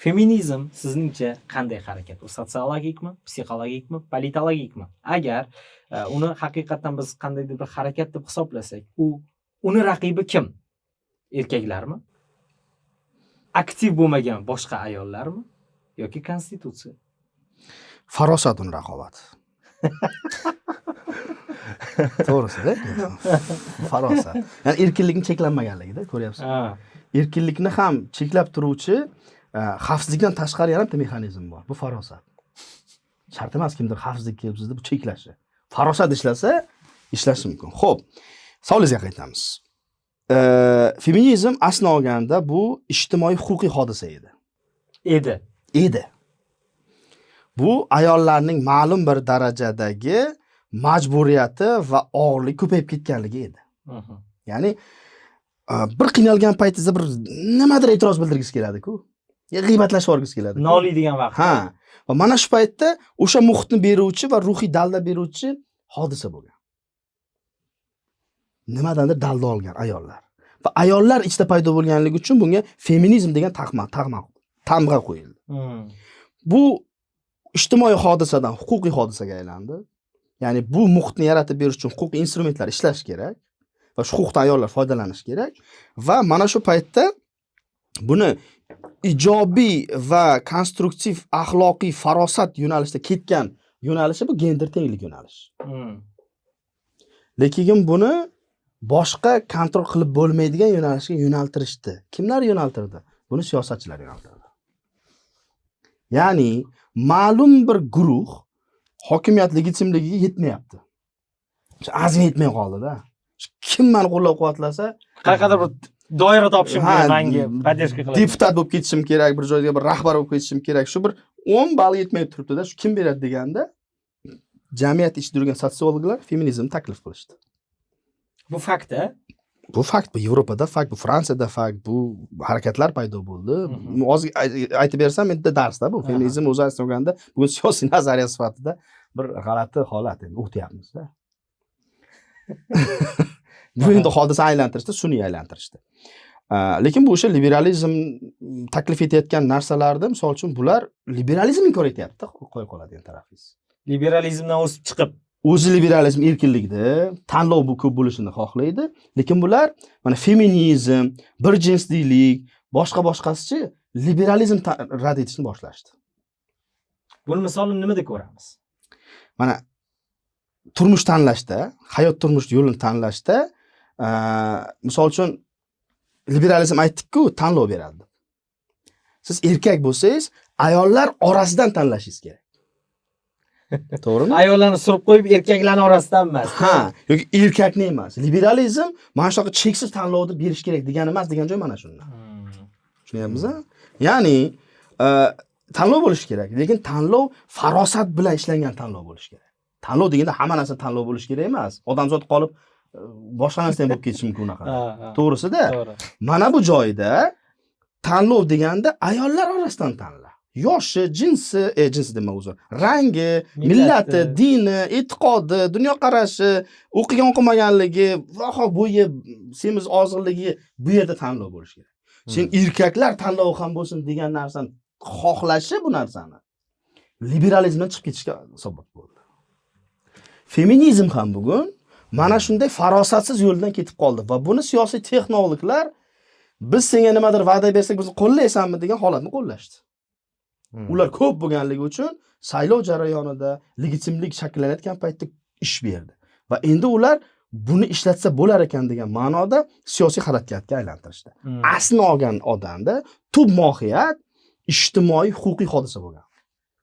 Feminizm sizningcha qanday harakat? U sotsiologikmi, psixologikmi, politologikmi? Agar uni haqiqatdan biz qandaydir bir harakat deb hisoblasak, uni raqibi kim? Erkaklarmi? Aktiv bo'lmagan boshqa ayollarmi yoki konstitutsiya? Farosat uni raqobati. To'g'risida, farosat. Ya'ni erkinlikni cheklanmaganligida, ko'ryapsiz. Erkinlikni ham cheklab turuvchi xavfsizlikdan tashqari yana bitta mexanizm bor. Bu farosat. Shart emas kimdir xavfsizlik kelib sizni bu cheklashi. Farosat ishlasa, ishlashi mumkin. Xo'p, savolingizga qaytamiz. Feminizm aslini olganda bu ijtimoiy huquqiy hodisa edi. Edi. Edi. Bu ayollarning ma'lum bir darajadagi majburiyati va og'irligi ko'payib ketganligi edi. Ya'ni bir qiynalgan paytingizda bir nimadir e'tiroz bildirgisi keladi-ku. Ya g'iybatlashib yuborgisi keladi. Noliydigan vaqt. Ha. Va mana shu paytda o'sha muhitni beruvchi va ruhiy dalda beruvchi hodisa bo'lgan. Nimadandir dalda olgan ayollar. Va ayollar ichida paydo bo'lganligi uchun bunga feminizm degan tamg'a qo'yildi. Bu ijtimoiy hodisadan huquqiy hodisaga aylandi. Ya'ni bu muhitni yaratib berish uchun huquqiy instrumentlar ishlashi kerak va shu huquqdan ayollar foydalanishi kerak va mana shu paytda buni ijobiy va konstruktiv axloqiy farosat yo'nalishida ketgan yo'nalishi bu gender tenglik yo'nalishi. Lekin buni boshqa kontrol qilib bo'lmaydigan yo'nalishga yo'naltirishdi. Kimlar yo'naltirdi? Buni siyosatchilar yo'naltirdi. Ya'ni ma'lum bir guruh hokimiyat legitimligiga yetmayapti. Azmi yetmay qoldida. Kim mani qo'llab-quvvatlasa, Qanaqadir bir doira topishim Ha, kerak, manga поддержка qiladi. Deputat bo'lib ketishim kerak, bir joyga bir rahbar bo'lib ketishim kerak. Shu bir 10 ball yetmay turibdi-da, shu kim beradi deganda jamiyat ichida yurgan sotsiologlar feminizmni taklif qilishdi. Bu fakt, a? Bu fakt, bu Yevropada fakt, bu Fransiyada fakt, bu harakatlar paydo bo'ldi. Hozir aytib bersam, endi darsda bu feminizm o'zi aslida olganda bugun siyosiy nazariya sifatida bir g'alati holat, endi o'tyapmiz-da. Bu endi hodisa aylantirishdi, sun'iy aylantirishdi. Lekin bu o'sha liberalizm taklif etayotgan narsalarni, misol uchun, bular liberalizm inkor etyapti, qo'ya qoladigan tarafingiz. Liberalizmdan o'sib chiqib. O'zi liberalizm erkinlikni, tanlov bu ko'p bo'lishini xohlaydi, lekin bular mana feminizm, bir jinslilik, boshqa boshqasichi liberalizm rad etishni boshlashdi. Buni misolini nimada ko'ramiz? Mana turmush tanlashda, hayot turmush yo'lini tanlashda, misol uchun, liberalizm aytdik-ku, tanlov beradi. Siz erkak bo'lsangiz, ayollar orasidan tanlashingiz kerak. To'g'rimi? Ayollarni surib qo'yib, erkaklarni orasidan emas. Ha, yoki erkakni emas. Liberalizm mana shunaqa cheksiz tanlovni berish kerak degani emas degan joy mana shundan. Tushunyapmiz? Ya'ni tanlov bo'lishi kerak, lekin tanlov farosat bilan ishlangan tanlov bo'lishi kerak. Tanlov deganda hamma narsa tanlov bo'lishi kerak emas. Odamzod qolib boshqa narsa ham bo'lib ketishi mumkin unaqa. Ha, ha. To'g'risida, To'g'ri. mana bu joyda tanlov deganda ayollar orasidan tanla. Yoshi, jinsi, jinsi dema o'zi, rangi, millati, Millati. dini, e'tiqodi, dunyoqarashi, o'qigan o'qimaganligi, va bo'yi, semiz ozg'inligi, bu yerda tanlov bo'lishi kerak. Sen erkaklar tanlovi ham bo'lsin degan narsani xohlashi bu narsani liberalizmdan chiqib ketishga sabab bo'ldi. Feminizm ham bugun mana shunday farosatsiz yo'ldan ketib qoldi va buni siyosiy texnologlar biz senga nimadir va'da bersak, bizni qo'llaysanmi degan holatni qo'llashdi. Ular ko'p bo'lganligi uchun saylov jarayonida legitimlik shakllanayotgan paytda ish berdi. Va endi ular buni ishlatsa bo'lar ekan degan ma'noda siyosiy harakatga aylantirishdi. Aslini olgan odamda tub mohiyat ijtimoiy huquqiy hodisa bo'lgan.